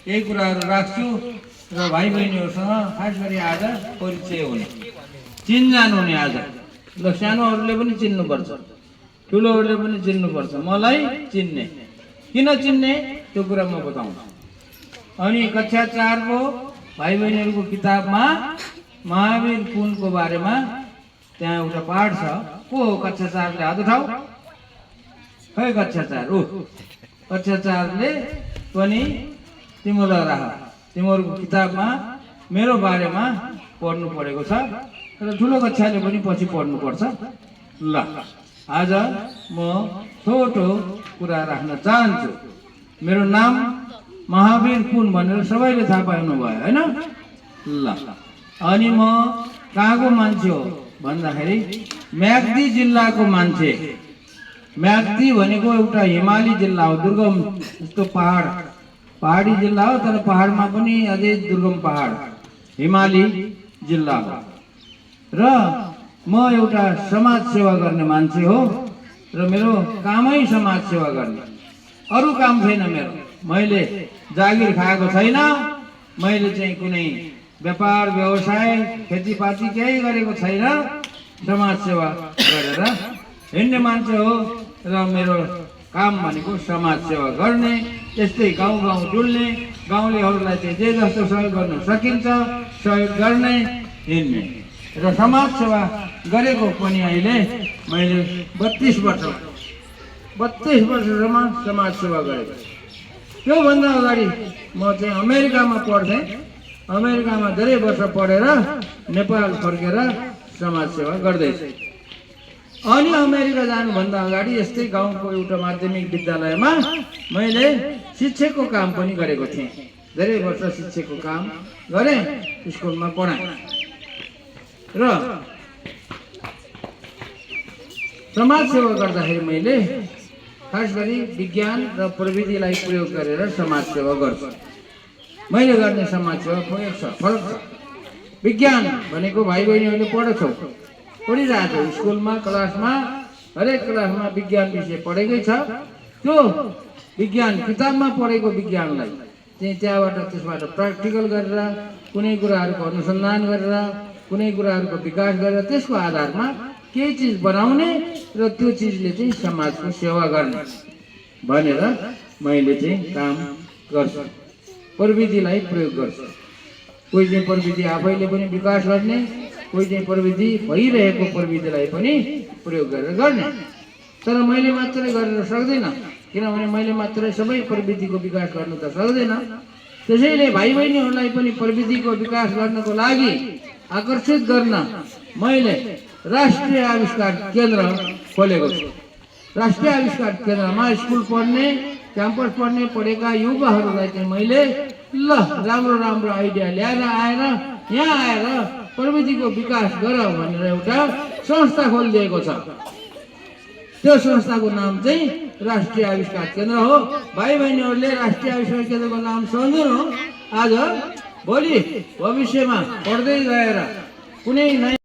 यही कुराहरू राख्छु र भाइ बहिनीहरूसँग खास गरी आज परिचय हुने चिनजान हुने आज ल सानोहरूले पनि चिन्नुपर्छ ठुलोहरूले पनि चिन्नुपर्छ मलाई चिन्ने किन चिन्ने त्यो कुरा म बताउँछु अनि कक्षा 4 को भाइ बहिनीहरूको किताबमा महावीर पुनको बारेमा त्यहाँ एउटा पाठ छ को हो कक्षा 4 ले हात उठाऊ खै कक्षा 4 कक्षा 4 ले पनि तिमीलाई राख तिमीहरूको किताबमा मेरो बारेमा पढ्नु परेको छ र ठुलो कक्षाले पनि पछि पढ्नु पर्छ ल आज म छोटो कुरा राख्न चाहन्छु मेरो नाम महावीर पुन भनेर सबैले थाहा पाउनु भयो हैन ल अनि म कहाँको मान्छे हो भन्दाखेरि म्याग्दी जिल्लाको मान्छे म्याग्दी भनेको एउटा हिमाली जिल्ला हो दुर्गम जस्तो पहाडी जिल्ला हो तर पहाडमा पनि अझै दुर्गम पहाड हिमाली जिल्ला हो र म एउटा समाज सेवा गर्ने मान्छे हो र मेरो कामै समाज सेवा गर्ने अरु काम छैन मेरो मैले जागिर खाएको छैन मैले चाहिँ कुनै व्यापार व्यवसाय खेतीपाती केही गरेको छैन समाज सेवा गरेर हिँड्ने मान्छे हो र मेरो काम भनेको समाज सेवा गर्ने यस्तै गाउँ गाउँ डुल्ने गाउँलेहरूलाई चाहिँ जे जस्तो सहयोग गर्न सकिन्छ सहयोग गर्ने हिँड्ने र समाज सेवा गरेको पनि अहिले मैले 32 वर्षसम्म समाज सेवा गरेको त्योभन्दा अगाडि म चाहिँ अमेरिकामा पढ्थेँ अमेरिकामा धेरै वर्ष पढेर नेपाल फर्केर समाज सेवा गर्दैछु अनि अमेरिका जानुभन्दा अगाडि यस्तै गाउँको एउटा माध्यमिक विद्यालयमा मैले शिक्षकको काम पनि गरेको थिएँ धेरै वर्ष शिक्षकको काम गरेँ स्कुलमा पढाएँ र समाज सेवा गर्दाखेरि मैले खास गरी विज्ञान र प्रविधिलाई प्रयोग गरेर समाज सेवा गर्छु मैले गर्ने समाज सेवा फरक छ विज्ञान भनेको भाइ बहिनीहरूले पढिरहेको स्कुलमा क्लासमा हरेक क्लासमा विज्ञान विषय पढेकै छ त्यो विज्ञान किताबमा पढेको विज्ञानलाई चाहिँ त्यहाँबाट त्यसबाट प्र्याक्टिकल गरेर कुनै कुराहरूको अनुसन्धान गरेर कुनै कुराहरूको विकास गरेर त्यसको आधारमा केही चिज बनाउने र त्यो चिजले चाहिँ समाजको सेवा गर्ने भनेर मैले चाहिँ काम गर्छु प्रविधिलाई प्रयोग गर्छु कोही चाहिँ प्रविधि आफैले पनि विकास गर्ने कोही चाहिँ प्रविधि भइरहेको प्रविधिलाई पनि प्रयोग गरेर गर्ने तर मैले मात्रै गरेर सक्दैन किनभने मैले मात्रै सबै प्रविधिको विकास गर्न त सक्दैन त्यसैले भाइ बहिनीहरूलाई पनि प्रविधिको विकास गर्नको लागि आकर्षित गर्न मैले राष्ट्रिय आविष्कार केन्द्र खोलेको छु राष्ट्रिय आविष्कार केन्द्रमा स्कुल पढ्ने क्याम्पस पढेका युवाहरूलाई चाहिँ मैले ल राम्रो आइडिया ल्याएर यहाँ आएर प्रविधिको विकास गर भनेर एउटा संस्था खोलिदिएको छ त्यो संस्थाको नाम चाहिँ राष्ट्रिय आविष्कार केन्द्र हो भाइ बहिनीहरूले राष्ट्रिय आविष्कार केन्द्रको नाम सम्झनु आज भोलि भविष्यमा पढ्दै गएर कुनै